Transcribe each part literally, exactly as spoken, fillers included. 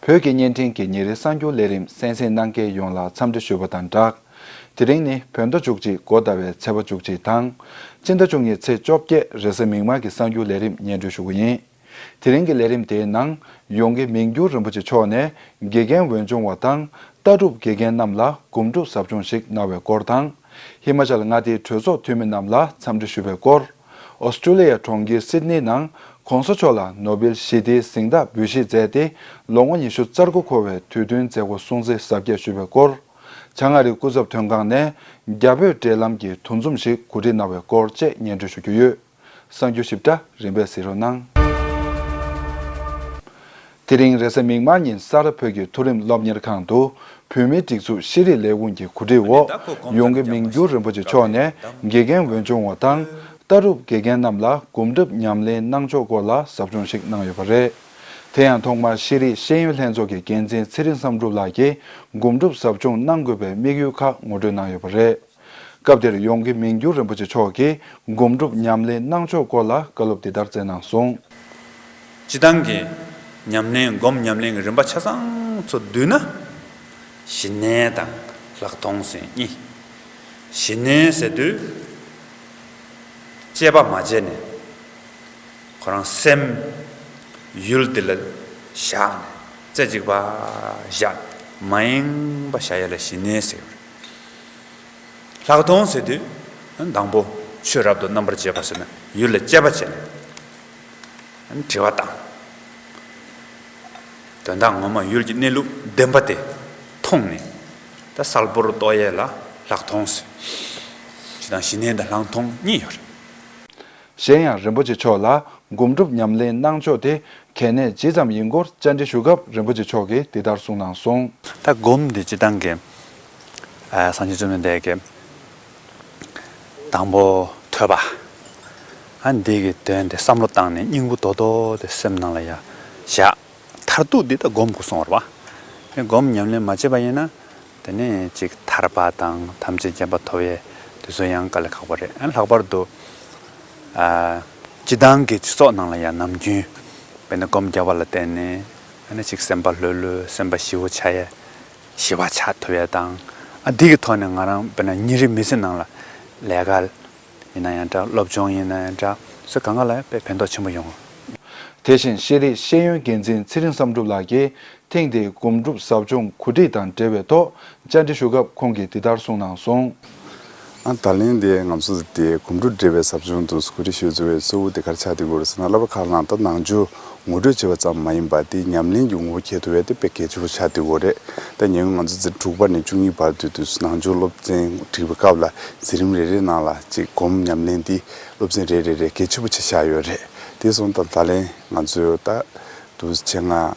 བོད་ཀྱི་བརྙན་འཕྲིན་གྱི་ཉིན་རེའི་གསར་འགྱུར་ལས་རིམ་གསན་གཟིགས་གནང་མཁན་ཡོངས་ལ་འཚམས་འདྲི་ཞུ་བ་དང་སྦྲགས། དེ་རིང་ནི་བོད་ཟླ་བཅུ་གཅིག་འགོ་ཟླ་བའི་ཚེས་པ་བཅུ་གཅིག་དང་། སྤྱི་ཟླ་བཅུ་གཉིས་ཚེས་བཅོ་བརྒྱད་རེས་གཟའ་མིག་དམར་གྱི་གསར་འགྱུར་ལས་རིམ་སྙན་སྒྲོན་ཞུ་གི་ཡིན། དེ་རིང་གི་ལས་རིམ་དེའི་ནང་། ཡོངས་དགེ་མིང་འགྱུར་རིན་པོ་ཆེ་མཆོག་ནས་དགེ་རྒན་འོས་སྦྱོང་བ་དང་། ལྟ་གྲུབ་དགེ་རྒན་རྣམས་ལ་སྒོམ་སྒྲུབ་ཟབ་སྦྱོང་ཞིག་གནང་བའི་སྐོར་དང་། ཧི་མ་ཅལ་མངའ་སྡེའི་གྲོས་ཚོགས་འཐུས་མི་རྣམས་ལ་འཚམས་འདྲི་ཞུ་བའི་སྐོར། ཨོ་སི་ཀྲུ་ལི་ཡའི་གྲོང་ཁྱེར་སིད་ནི་ནང་གོང་ས་མཆོག་ལ་ནོ་བེལ་ཞི་བདེའི་གཟེངས་རྟགས་འབུལ་བཞེས་མཛད་དེ་ལོ་ངོ་ཉི་ཤུ་རྩ་དགུ་འཁོར་བའི་དུས་སྟོན་མཛད་སྒོ་སྲུང་བརྩི་གཟབ་རྒྱས་ཞུ་བའི་སྐོར། བྱང་ཨ་རིའི་སྐུ་ཚབ་དོན་ཁང་ནས་རྒྱ་བོད་འབྲེལ་ལམ་གྱི་དུས་མཚམས་ཤིག་གོ་སྒྲིག་གནང་བའི་སྐོར་བཅས་སྙན་སྒྲོན་ཞུ་རྒྱུ་ཡོད། གསར་འགྱུར་ཞིབ་ཕྲ་རིམ་པས་གཟིགས་རོགས་གནང་། དེ་རིང་རེས་གཟའ་མིག་དམར་ཉིན་ས་རཱ་བོད་ཀྱི་མཐོ་རིམ་སློབ་གཉེར་ཁང་དུ་བོད་མིའི་སྒྲིག་འཛུགས་ཤེས་རིག་ལས་ཁུངས་ཀྱི་གོ་སྒྲིག་འོག་ཡོངས་དགེ་མིང་འགྱུར་རིན་པོ་ཆེ་མཆོག་ནས་དགེ་རྒན་འོས་སྦྱོང་བ་དང་། ལྟ་གྲུབ་དགེ་རྒན་རྣམས་ལ་སྒོམ་སྒྲུབ་ཉམས་ལེན་གནང་ཕྱོགས་སྐོར་ལ་ཟབ་སྦྱོང་ཞིག་གནང་ཡོད་པ་རེད། དེ་ཡང་ཐོག་མར་ཤེས་རིག་ཤེས་ཡོན་ལྷན་ཚོགས་ཀྱི་འགན་འཛིན་ཚེ་རིང་བསམ་གྲུབ་ལགས་ཀྱིས་སྒོམ་སྒྲུབ་ཟབ་སྦྱོང་གནང་དགོས་པའི་དམིགས་ཡུལ་ཁག་ངོ་སྤྲོད་གནང་ཡོད་པ་རེད། སྐབས་དེར་ཡོངས་དགེ་མིང་འགྱུར་རིན་པོ་ཆེ་མཆོག་གིས་སྒོམ་སྒྲུབ་ཉམས་ལེན་གནང་ཕྱོགས་སྐོར་ལ་བཀའ་སློབ་འདི་ལྟར་སྩལ་གནང་སོང་། སྤྱིར་བཏང་གི་ཉམས་ལེན་སྒོམ་ཉམས་ལེན་གྱི་རིམ་པ་ཆ་ཚང་ཚུར་བསྡུས་ན། ཞི་གནས་དང་ལྷག་མཐོང་ཟེར་གཉིས། ཞི་གནས་ཟེར་དུས། དཔྱད་པ་མ་བྱས་ནས། ཁོ་རང་སེམས་ཡུལ་དེ་ལ་བཞག་ནས་རྩེ་གཅིག་པ་བཞག་མ་ཡེངས་པ་བཞག་ཡ་ལ་ཞི་གནས་ཟེར། ལྷག་མཐོང་ཟེར་དུས། དང་པོ་ཆོས་རབ་ཏུ་རྣམ་པར་འབྱེད་པ་ཟེར་ན་ཡུལ་ལ་དཔྱད་པ་བྱས་ནས་དྲི་བ་བཏང་། དོན་དག་ངོ་མ་ཡུལ་གྱི་གནས་ལུགས་བདེན་པ་དེ་མཐོང་ནས་ད་གསལ་པོར་རྟོགས་ཡས་ལ་ལྷག་མཐོང་ཟེར། ཇི་ལྟར་ཞི་གནས་དང་ལྷག་མཐོང་གཉིས་ཡོད་རེད། གཞན་ཡང་རིན་པོ་ཆེ་མཆོག་ལ་སྒོམ་སྒྲུབ་ཉམས་ལེན་གནང་ཕྱོགས་དེ་གལ་གནད་ཇི་ཙམ་ཡིན་སྐོར་བཅར་འདྲི་ཞུ་སྐབས་རིན་པོ་ཆེ་མཆོག་གིས་འདི་ལྟར་གསུངས་གནང་སོང་། ད་སྒོམ་འདི་སྤྱིར་བཏང་གི་ཨ་སངས་རྒྱས་བཅོམ་ལྡན་འདས་ཀྱིས་དང་པོ་ཐོས་པ། ཨ་འདི་གི་དོན་དེ་བསམ་བློ་བཏང་ནས་སྙིང་པོ་རྡོག་རྡོག་དེ་སེམས་ནང་ལ་ཡ་བཞག་མཐར་ཐུག་འདི་ད་སྒོམ་དགོས་གསུངས་པ་རེད་པ། སྒོམ་ཉམས་ལེན་མ་བྱས་པ་ཡིན་ན། དེ་ནས་ཅིག་ཐར་པ་དང་ཐམས་ཅད་མཁྱེན་པ་ཐོབ་ཡས་དེ་ཚོ་ཡང་དཀའ་ལས་ཁག་པོ་རེད། ཨ་ལྷག་པར་དུ་ཨ་སྤྱི་བཏང་གི་སྤྱི་ཚོགས་ནང་ལ་ཡང་ནམ་རྒྱུན་དཔེར་ན་སྒོམ་རྒྱབ་པ་ལ་བརྟེན་ནས་ཨ་ནི་ཅིག་སེམས་པ་ལྷོད་ལྷོད་སེམས་པ་ཞི་བོ་ཆགས་ཡས་ཞི་བ་ཆགས་ཐུབ་ཡས་དང་། ཨ་འདི་གི་ཐོག་ནས་ང་རང་དཔེར་ན་ཉིན་རེའི་མི་ཚེ་ནང་ལ་ལས་ཀ་ཡིན་ན་ཡང་འདྲ་སློབ་སྦྱོང་ཡིན་ན་ཡང་འདྲ་སོ་གང་ག་ལ་དཔེ་ཕན་ཐོགས་ཆེན་པོ་ཡོང་། དེ་བཞིན་ཤེས་རིག་ཤེས་ཡོན་འགན་འཛིན་ཚེ་རིང་བསམ་གྲུབ་ལགས་ཀྱིས་ཐེངས་འདིའི་སྒོམ་སྒྲུབ་ཟབ་སྦྱོང་གོ་སྒྲིག་དང་འབྲེལ་བའི་ཐོག་བཅར་འདྲི་ཞུ་སྐབས་ཁོང་གིས་འདི་ལྟར་གསུངས་གནང་སོང་། ཨ་ད་ལན་དེ་ང་ཚོ་དེ་སྒོམ་སྒྲུབ་འབྲེལ་བའི་ཟབ་སྦྱོང་དུ་གོ་སྒྲིག་ཞུ་རྩིས་པའི་གཙོ་བོ་དེ་ག་རེ་ཆགས་བསྡད་ཡོད་རེད་ཟེར་ན། བསླབ་པ་ཁག་ནང་ད་ནང་ཆོས་ངོ་སྤྲོད་བྱེད་པ་ཙམ་མ་ཡིན་པ་དེ་ཉམས་ལེན་གྱི་ངོ་བོ་འཁྱེར་ཐུབ་པ་དེ་དཔེ་གལ་ཆེན་པོ་ཆགས་བསྡད་ཡོད་རེད། ད་ཉེ་སྔོན་ང་ཚོ་འཛིན་དྲུག་པ་ནས་བཅུ་གཉིས་བར་དུ་དུས་སུ་ནང་ཆོས་སློབ་ཚན་སྒྲིག་པའི་སྐབས་ལ་འཛིན་རིམ་རེ་རེའི་ནང་ལ་གཅིག་སྒོམ་ཉམས་ལེན་དེ་སློབ་ཚན་རེ་རེ་རེ་གལ་ཆེན་པོ་ཆེ་ཆགས་ཡོད་རེད། དེ་སོང་ཙང་ད་ལན་ང་ཚོས་ད་དུས་ཆེད་མངགས་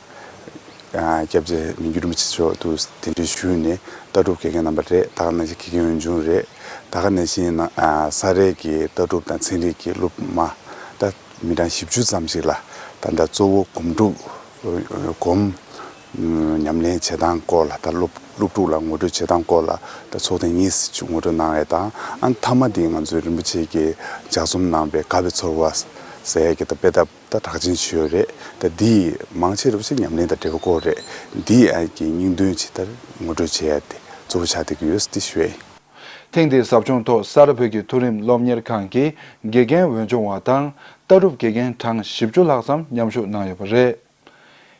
སྐྱབས་རྗེ་མི་འགྱུར་རིན་པོ་ཆེ་མཆོག་དུས་གདན་འདྲེན་ཞུས་ནས་ལྟ་གྲུབ་དགེ་རྒན་རྣམ་པ་རེད། ད་ག་ནང་བཞིན་དགེ་རྒན་འོས་སྦྱོང་རེད། ད་ག་ནང་བཞིན་ན་ས་རཱའི་གི་ལྟ་གྲུབ་དང་ཚན་རིག་གི་སློབ་མ་ད་མི་གྲངས་བཞི་བཅུ་ཙམ་ཞིག་ལ་ད་ལྟ་གཙོ་བོ་སྒོམ་སྒྲུབ་སྒོམ་ཉམས་ལེན་བྱེད་སྟངས་སྐོར་ལ་ད་སློབ་སློབ་ཕྲུག་ལ་ངོ་སྤྲོད་བྱེད་སྟངས་སྐོར་ལ་ད་ཚོགས་ཐེངས་གཉིས་ཅིག་ངོ་སྤྲོད་གནང་ཡས་དང་། ཨ་མཐའ་མ་དེ་ང་ཚོའི་རིན་པོ་ཆེ་གིས་ལྗགས་རྩོམ་གནང་བའི་དགའ་བའི་ཚོར་བ་ཟེར་ཡས་ཀྱི་ད་དཔེ་ད་ད་གྲགས་ཅན་ཞིག་ཡོད་རེད། ད་འདི་མང་ཆེ་རིན་པོ་ཆེ་ཉམས་ལེན་དང་འབྲེལ་བ་སྐོར་རེད། འདི་ཨ་གི་སྙིང་དོན་ཇི་ལྟར་ངོ་སྤྲོད་བྱེད་ཡ་དེ་གཙོ་བོ་ཆགས་བསྡད་ཀྱི་ཡོད་ཟེར་དེ་ཞུ་ཡ་ཡིན། ཐེངས་འདིའི་ཟབ་སྦྱོང་ཐོག་ས་རཱ་བོད་ཀྱི་མཐོ་རིམ་སློབ་གཉེར་ཁང་གི་དགེ་རྒན་འོས་སྦྱོང་བ་དང་ལྟ་གྲུབ་དགེ་རྒན་གྲངས་བཞི་བཅུ་ལྷག་ཙམ་མཉམ་ཞུགས་གནང་ཡོད་པ་རེད།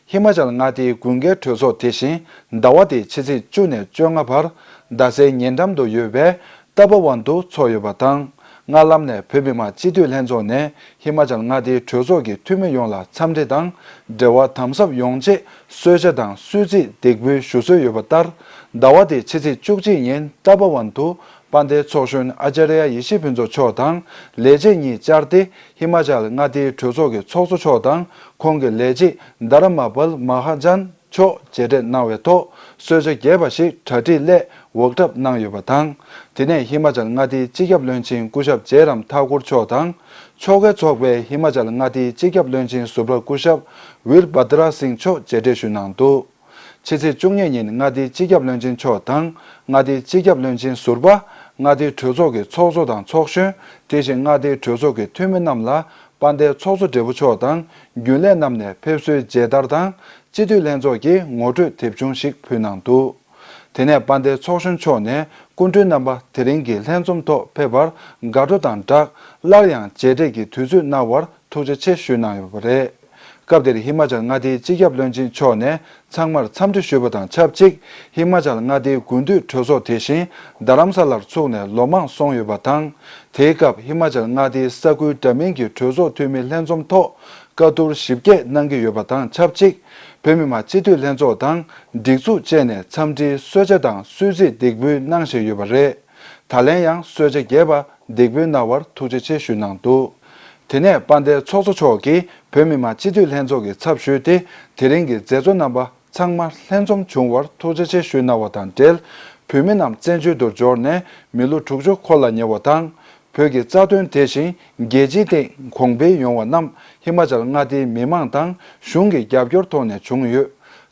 ཧི་མ་ཅལ་མངའ་སྡེའི་དགུན་ཁའི་གྲོས་ཚོགས་དེ་བཞིན་ཟླ་བ་འདིའི་ཕྱི་ཚེས་བཅུ་ནས་བཅོ་ལྔ་བར་རྡ་སའི་ཉེ་འགྲམ་དུ་ཡོད་པའི་ཏཱ་པ་ཝན་དུ་འཚོགས་ཡོད་པ་དང་། སྔ་ལམ་ནས་བོད་མི་མང་སྤྱི་འཐུས་ལྷན་ཚོགས་ནས་ཧི་མ་ཅལ་མངའ་སྡེའི་གྲོས་ཚོགས་ཀྱི་འཐུས་མི་ཡོངས་ལ་འཚམས་འདྲི་དང་འབྲེལ་བ་དམ་ཟབ་ཡོང་ཆེད་གསོལ་ཇ་དང་གསོལ་ཚིགས་འདེགས་འབུལ་ཞུ་སྲོལ་ཡོད་པ་ལྟར། ཟླ་བ་འདིའི་ཕྱི་ཚེས་བཅུ་གཅིག་ཉིན་ཏཱ་པ་ཝན་དུ་དཔལ་ལྡན་ཚོགས་གཞོན་ཨ་ཅཱརྱ་ཡེ་ཤེས་ཕུན་ཚོགས་མཆོག་དང་ལས་བྱེད་གཉིས་བཅར་ཏེ། ཧི་མ་ཅལ་མངའ་སྡེའི་གྲོས་ཚོགས་ཀྱི་ཚོགས་གཙོ་མཆོག་དང་ཁོང་གི་ལས་བྱེད་དྷ་ར་མ་པལ་མ་ཧཱ་ཇན་མཆོག་མཇལ་འཕྲད་གནང་བའི་ཐོག་གསོལ་ཇ་རྒྱས་པ་ཞིག་གྲ་སྒྲིག་སླད་འོག་གྲབས་གནང་ཡོད་པ་དང་། དེ་ནས་ཧི་མ་ཅལ་མངའ་སྡེའི་སྤྱི་ཁྱབ་བློན་ཆེན་སྐུ་ཞབས་ཇེ་རམ་ཐཱ་ཀུར་མཆོག་དང་། ཕྱོགས་འགལ་ཚོགས་པའི་ཧི་མ་ཅལ་མངའ་སྡེའི་སྤྱི་ཁྱབ་བློན་ཆེན་ཟུར་པ་སྐུ་ཞབས་ཝིར་བྷ་དྲ་སིང་མཆོག་མཇལ་འཕྲད་ཞུས་གནང་འདུག་ཕྱི་ཚེས་བཅུ་གཉིས་ཉིན་མངའ་སྡེའི་སྤྱི་ཁྱབ་བློན་ཆེན་མཆོག་དང་། མངའ་སྡེའི་སྤྱི་ཁྱབ་བློན་ཆེན་ཟུར་པ། མངའ་སྡེའི་གྲོས་ཚོགས་ཀྱི་ཚོགས་གཙོ་དང་ཚོགས་གཞོན། དེ་བཞིན་མངའ་སྡེའི་གྲོས་ཚོགས་ཀྱི་འཐུས་མི་རྣམས་ལ་དཔལ་ལྡན་ཚོགས་གཙོ་སྦྲེལ་པོ་མཆོག་དང་རྒྱུན་ལས་རྣམས་ནས་ཕེབས་བསུའི་མཇལ་དར་དང་ སྤྱི་འཐུས་ལྷན་ཚོགས་ཀྱིས་ངོ་སྤྲོད་དེབ་ཆུང་ཞིག་ཕུལ་གནང་འདུག་དེ་ནས་དཔལ་ལྡན་ཚོགས་གཞོན་མཆོག་ནས་སྐུ་མགྲོན་རྣམ་པ་དེ་རིང་གི་ལྷན་འཛོམས་ཐོག་ཕེབས་པར་དགའ་སྤྲོ་དང་སྦྲགས་སླར་ཡང་མཇལ་འཕྲད་ཀྱི་དུས་ཚོད་གནང་བར་ཐུགས་རྗེ་ཆེ་ཞུས་གནང་ཡོད་པ་རེད། སྐབས་དེར་ཧི་མ་ཅལ་མངའ་སྡེའི་སྤྱི་ཁྱབ་བློན་ཆེན་མཆོག་ནས་ཚང་མར་འཚམས་འདྲི་ཞུས་པ་དང་ཆབས་ཅིག་ཧི་མ་ཅལ་མངའ་སྡེའི་དགུན་དུས་གྲོས་ཚོགས་དེ་བཞིན་རྡ་རམ་ས་ལར་ཚུགས་ནས་ལོ་མང་སོང་ཡོད་པ་དང་། དེའི་སྐབས་ཧི་མ་ཅལ་མངའ་སྡེའི་ས་ཁུལ་འདྲ་མིན་གྱི་གྲོས་ཚོགས་འཐུས་མི་ལྷན་འཛོམས་ཐོག་བཀའ་བསྡུར་ཞིབ་རྒྱས་གནང་གི་ཡོད་པ་དང་ཆབས་ཅིག་བོད་མི་མང་སྤྱི་འཐུས་ལྷན་ཚོགས་དང་སྒྲིག་འཛུགས་བཅས་ནས་འཚམས་འདྲིའི་གསོལ་ཇ་དང་གསོལ་ཚིགས་འདེགས་འབུལ་གནང་བཞིན་ཡོད་པ་རེད། ད་ལན་ཡང་གསོལ་ཇ་རྒྱས་པ་འདེགས་འབུལ་གནང་བར་ཐུགས་རྗེ་ཆེ་ཞུས་གནང་འདུག་དེ་ནས་དཔལ་ལྡན་ཚོགས་གཙོ་མཆོག་གིས་བོད་མི་མང་སྤྱི་འཐུས་ལྷན་ཚོགས་ཀྱི་ཚབ་ཞུས་ཏེ། དེ་རིང་གི་མཛད་གཙོ་རྣམ་པ་ཚང་མ་ལྷན་འཛོམས་བྱུང་བར་ཐུགས་རྗེ་ཆེ་ཞུས་གནང་བ་དང་འབྲེལ། བོད་མི་རྣམས་བཙན་བྱོལ་དུ་འབྱོར་ནས་མི་ལོ་དྲུག་ཅུ་འཁོར་ལ་ཉེ་བ་དང་། བོད་ཀྱི་རྩ་དོན་དེ་བཞིན་རྒྱལ་སྤྱིའི་སྟེང་གོང་འཕེལ་ཡོང་བ་རྣམས་ཧི་མ་ཅལ་མངའ་སྡེའི་མི་མང་དང་གཞུང་གི་རྒྱབ་སྐྱོར་ཐོག་ནས་བྱུང་ཡོད།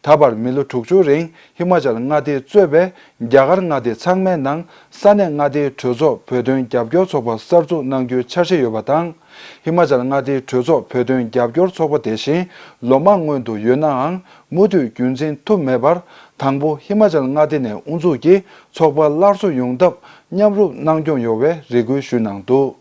ད་བར་མི་ལོ་དྲུག་ཅུའི་རིང་ཧི་མ་ཅལ་མངའ་སྡེ་གཙོས་པའི་རྒྱ་གར་མངའ་སྡེ་ཚང་མའི་ནང་ས་གནས་མངའ་སྡེའི་གྲོས་ཚོགས་བོད་དོན་རྒྱབ་སྐྱོར་ཚོགས་པ་གསར་འཛུགས་གནང་རྒྱུའི་འཆར་གཞི་ཡོད་པ་དང་། ཧི་མ་ཅལ་མངའ་སྡེའི་གྲོས་ཚོགས་བོད་དོན་རྒྱབ་སྐྱོར་ཚོགས་པ་དེ་བཞིན་ལོ་མང་སྔོན་དུ་ཡོད་ནའང་མུ་མཐུད་རྒྱུན་འཛིན་ཐུབ་མེད་པར། དང་པོ་ཧི་མ་ཅལ་མངའ་སྡེ་ནས་དབུ་འཛུགས་ཀྱིས་ཚོགས་པ་སླར་གསོ་ཡོང་ཐབས་མཉམ་རུབ་གནང་སྐྱོང་ཡོང་བའི་རེ་སྐུལ་ཞུས་གནང་འདུག་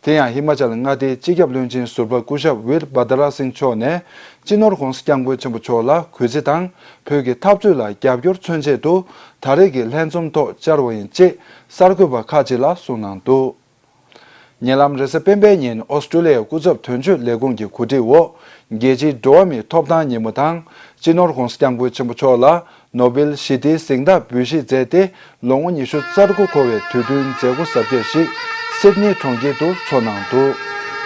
དེ་ཡང་ཧི་མ་ཅལ་མངའ་སྡེའི་སྤྱི་ཁྱབ་བློན་ཆེན་ཟུར་པ་སྐུ་ཞབས་ཝིར་བྷ་དར་སིང་མཆོག་ནས་སྤྱི་ནོར་༧གོང་ས་༧སྐྱབས་མགོན་ཆེན་པོ་མཆོག་ལ་གུས་བརྩི་དང་བོད་ཀྱི་འཐབ་རྩོད་ལ་རྒྱབ་སྐྱོར་མཚོན་ཆེད་དུ་ད་རེས་ཀྱི་ལྷན་འཛོམས་ཐོག་བཅར་བ་ཡིན་ཅེས་གསར་འགོད་པ་ཁག་ཅིག་ལ་གསུངས་གནང་འདུག་ཉེ་ལམ་རེས་གཟའ་སྤེན་པའི་ཉིན་ཨོ་སི་ཀྲུ་ལི་ཡའི་སྐུ་ཚབ་དོན་གཅོད་ལས་ཁུངས་ཀྱི་གོ་སྒྲིག་འོག་རྒྱལ་སྤྱིའི་འགྲོ་བ་མིའི་ཐོབ་ཐང་ཉིན་མོ་དང་སྤྱི་ནོར་༧གོང་ས་༧སྐྱབས་མགོན་ཆེན་པོ་མཆོག་ལ་ནོ་བེལ་ཞི་བདེའི་གཟེངས་རྟགས་འབུལ་བཞེས་མཛད་དེ་ལོ་ངོ་ཉི་ཤུ་རྩ་དགུ་འཁོར་བའི་དུས་སྟོན་མཛད་སྒོ་གཟབ་རྒྱས་ཤིག་སིད་ནི་གྲོང་ཁྱེར་དུ་འཚོགས་གནང་འདུག་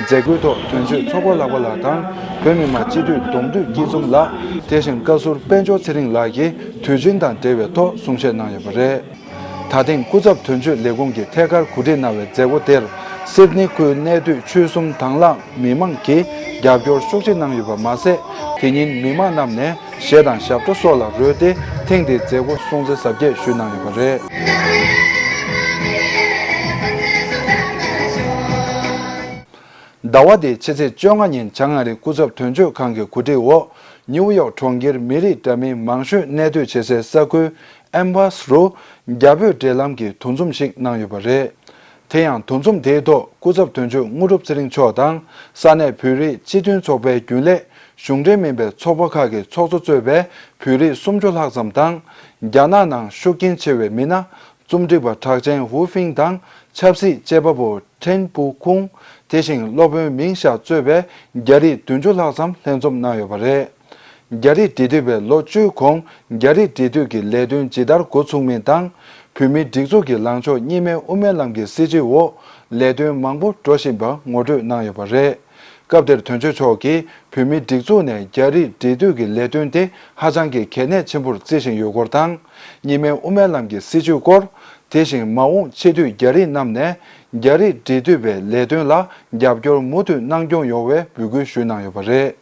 མཛད་སྒོའི་ཐོག་དོན་གཅོད་ཚོགས་པ་ལྷག་པ་ལགས་དང་བོད་མི་མང་སྤྱི་འཐུས་གདོང་འདུས་སྐྱིད་འཛོམས་ལགས། དེ་བཞིན་བཀའ་ཟུར་དཔལ་འབྱོར་ཚེ་རིང་ལགས་ཀྱིས་དུས་ཆེན་དང་འབྲེལ་བའི་ཐོག་གསུང་བཤད་གནང་ཡོད་པ་རེད། ད་ཐེངས་སྐུ་ཚབ་དོན་གཅོད་ལས་ཁུངས་ཀྱིས་ཐད་ཀར་གོ་སྒྲིག་གནང་བའི་མཛད་སྒོ་དེར་སིད་ནི་ཁུལ་གནས་སྡོད་ཆོལ་གསུམ་དྭང་བླངས་མི་མང་གིས་རྒྱབ་སྐྱོར་ཤུགས་ཆེ་གནང་ཡོད་པ་མ་ཟད། དེ་ཉིན་མི་མང་རྣམས་ནས་གཞས་དང་ཞབས་བྲོ་སོགས་ལ་རོལ་ཏེ་ཐེངས་འདིའི་མཛད་སྒོ་སྲུང་བརྩི་གཟབ་རྒྱས་ཞུས་གནང་ཡོད་པ་རེད། ཟླ་བ་འདིའི་ཕྱི་ཚེས་བཅོ་ལྔ་ཉིན་བྱང་ཨ་རིའི་སྐུ་ཚབ་དོན་གཅོད་ཁང་གི་གོ་སྒྲིག་འོག་ནིའུ་ཡོག་གྲོང་ཁྱེར་མི་རིགས་འདྲ་མིན་མང་ཤོས་གནས་སྡོད་བྱེད་སའི་ས་ཁུལ་ཨེམ་བྷ་སི་རུ་རྒྱ་བོད་འབྲེལ་ལམ་གྱི་འདུ་འཛོམས་ཤིག་གནང་ཡོད་པ་རེད། དེ་ཡང་འདུ་འཛོམས་དེའི་ཐོག་སྐུ་ཚབ་དོན་གཅོད་དངོས་གྲུབ་ཚེ་རིང་མཆོག་དང་ས་གནས་བོད་རིགས་སྤྱི་མཐུན་ཚོགས་པའི་རྒྱུན་ལས་གཞུང་འབྲེལ་མིན་པའི་ཚོགས་པ་ཁག་གི་ཚོགས་གཙོ་གཙོས་པའི་བོད་རིགས་སུམ་ཅུ་ལྷག་ཙམ་དང་། རྒྱ་ནག་ནང་ཤུགས་རྐྱེན་ཆེ་བའི་མི་སྣ་རྩོམ་སྒྲིག་པ་གྲགས་ཅན་ཧུའུ་ཧྥིང་དང་ཆབ་སྲིད་དཔྱད་པ་པོ་ཁྲེན་པུ་ཁུང་། དེ་བཞིན་སློབ་དཔོན་མིང་ཞའོ་གཙོས་པའི་རྒྱ་རིགས་བདུན་ཅུ་ལྷག་ཙམ་ལྷན་འཛོམས་གནང་ཡོད་པ་རེད། རྒྱ་རིགས་འབྲེལ་མཐུད་པས་ལོ་བཅུའི་གོང་རྒྱ་རིགས་འབྲེལ་མཐུད་ཀྱི་ལས་དོན་ཇི་ལྟར་འགོ་ཚུགས་མིན་དང་། བོད་མིའི་སྒྲིག་འཛུགས་ཀྱི་ལངས་ཕྱོགས་གཉིས་སྨན་དབུ་མའི་ལམ་གྱི་སྲིད་བྱུས་འོག་ལས་དོན་མང་པོ་འགྲོ་བཞིན་པ་ངོ་སྤྲོད་གནང་ཡོད་པ་རེད། སྐབས་དེར་དོན་གཅོད་མཆོག་གིས་བོད་མིའི་སྒྲིག་འཛུགས་ནས་རྒྱ་རིགས་འབྲེལ་མཐུད་ཀྱི་ལས་དོན་དེ་ཧ་ཅང་གི་གལ་གནད་ཆེན་པོར་བརྩི་བཞིན་ཡོད་སྐོར་དང་། གཉིས་སྨན་དབུ་མའི་ལམ་གྱི་སྲིད་བྱུས་སྐོར། དེ་བཞིན་མ་འོངས་ཆེས་མཐོའི་རྒྱ་རིགས་རྣམས་ནས་རྒྱ་རིགས་འབྲེལ་མཐུད་པའི་ལས་དོན་ལ་རྒྱབ་སྐྱོར་མུ་མཐུད་གནང་སྐྱོང་ཡོང་བའི་འབོད་སྐུལ་ཞུས་གནང་ཡོད་པ་རེད།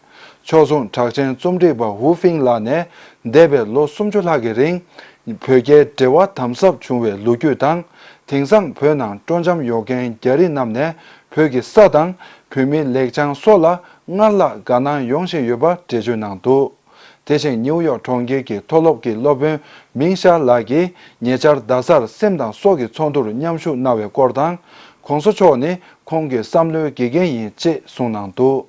ཕྱོགས་མཚུངས་གྲགས་ཅན་རྩོམ་སྒྲིག་པ་ཧུའུ་ཧྥིང་ལགས་ནས་འདས་པའི་ལོ་སུམ་ཅུ་ལྷག་གི་རིང་། བོད་རྒྱའི་འབྲེལ་བ་དམ་ཟབ་བྱུང་བའི་ལོ་རྒྱུས་དང་། དེང་སང་བོད་ནང་སྤྲོ་འཆམ་ཡོང་མཁན་རྒྱ་རིགས་རྣམས་ནས་བོད་ཀྱི་ས་དང་བོད་མིའི་ལེགས་བྱང་སོགས་ལ་སྔར་ལྷག་དགའ་སྣང་ཡོང་བཞིན་ཡོད་པ་འགྲེལ་བརྗོད་གནང་འདུག་དེ་བཞིན་ནིའུ་ཡོག་གྲོང་ཁྱེར་གྱི་མཐོ་སློབ་ཀྱི་སློབ་དཔོན་མིང་ཤ་ལགས་ཀྱིས་ཉེ་ཆར་རྡ་སར་སེམས་དང་སྲོག་གི་ཚོགས་འདུར་མཉམ་ཞུགས་གནང་བའི་སྐོར་དང་། ༸གོང་ས་མཆོག་ནི་ཁོང་གི་བསམ་བློའི་དགེ་རྒན་ཡིན་ཅེས་གསུངས་གནང་འདུག་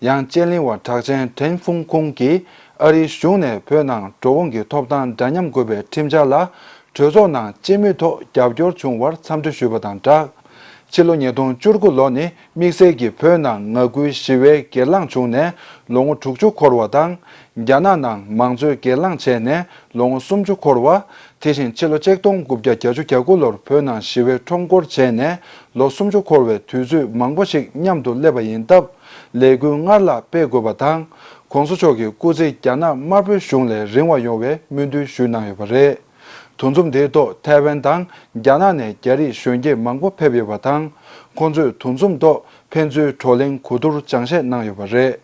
ཡང་དཔྱད་གླེང་བ་གྲགས་ཅན་ཀྲེན་ཧྥུང་ཁུང་གིས་ཨ་རིའི་གཞུང་ནས་བོད་ནང་འགྲོ་འོང་གི་ཐོབ་ཐང་འདྲ་མཉམ་དགོས་པའི་ཁྲིམས་འཆར་ལ་གྲོས་ཚོགས་ནང་སྤྱི་མོས་ཐོག་རྒྱབ་སྐྱོར་བྱུང་བར་འཚམས་འདྲི་ཞུས་པ་དང་སྦྲགས། ཕྱི་ལོ་ཉིས་སྟོང་བཅུ་དགུ་ལོ་ནི་དམིགས་བསལ་གྱིས་བོད་ནང་ངག་སྐུལ་ཞི་བའི་སྒེར་ལངས་བྱུང་ནས་ལོ་ངོ་དྲུག་ཅུ་འཁོར་བ་དང་། རྒྱ་ནག་ནང་མང་གཙོའི་སྒེར་ལངས་བྱས་ནས་ལོ་ངོ་སུམ་ཅུ་འཁོར་བ། དེ་བཞིན་ཕྱི་ལོ་ཆིག་སྟོང་དགུ་བརྒྱ་གྱ་དགུ་ལོར་བོད་ནང་ཞི་བའི་ཁྲོམ་སྐོར་བྱས་ནས་ལོ་སུམ་ཅུ་འཁོར་བའི་དུས་ཚོད་མང་པོ་ཞིག་མཉམ་དུ་སླེབས་པ་ཡིན་སྟབས། ལས་འགུལ་སྔར་ལ་སྤེལ་དགོས་པ་དང་། ༸གོང་ས་མཆོག་གི་སྐུ་ཚེ་རྒྱ་ནག་དམར་པོའི་གཞུང་ལས་རིང་བ་ཡོང་བའི་སྨོན་འདུན་ཞུས་གནང་ཡོད་པ་རེད། འདུ་འཛོམས་དེའི་ཐོག་ཐའེ་ཝན་དང་རྒྱ་ནག་ནས་རྒྱ་རིགས་གཞོན་སྐྱེས་མང་པོ་ཕེབས་ཡོད་པ་དང་། ཁོང་ཚོས་འདུ་འཛོམས་ཐོག་ཕན་ཚུན་བགྲོ་གླེང་གོ་བསྡུར་སྦྱང་བཤད་གནང་ཡོད་པ་རེད།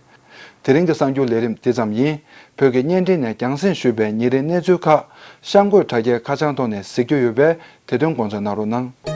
དེ་རིང་གི་གསར་འགྱུར་ལས་རིམ་འདི་ཙམ་ཡིན། བོད་ཀྱི་བརྙན་འཕྲིན་ནས་རྒྱང་སྲིང་ཞུས་པའི་ཉིན་རེའི་གནས་ཚུལ་ཁག་གཤམ་འཁོད་དྲ་རྒྱའི་ཁ་བྱང་ཐོག་ནས་གཟིགས་རྒྱུ་ཡོད་པས་དེ་དོན་དགོངས་འཇགས་གནང་རོགས་གནང་།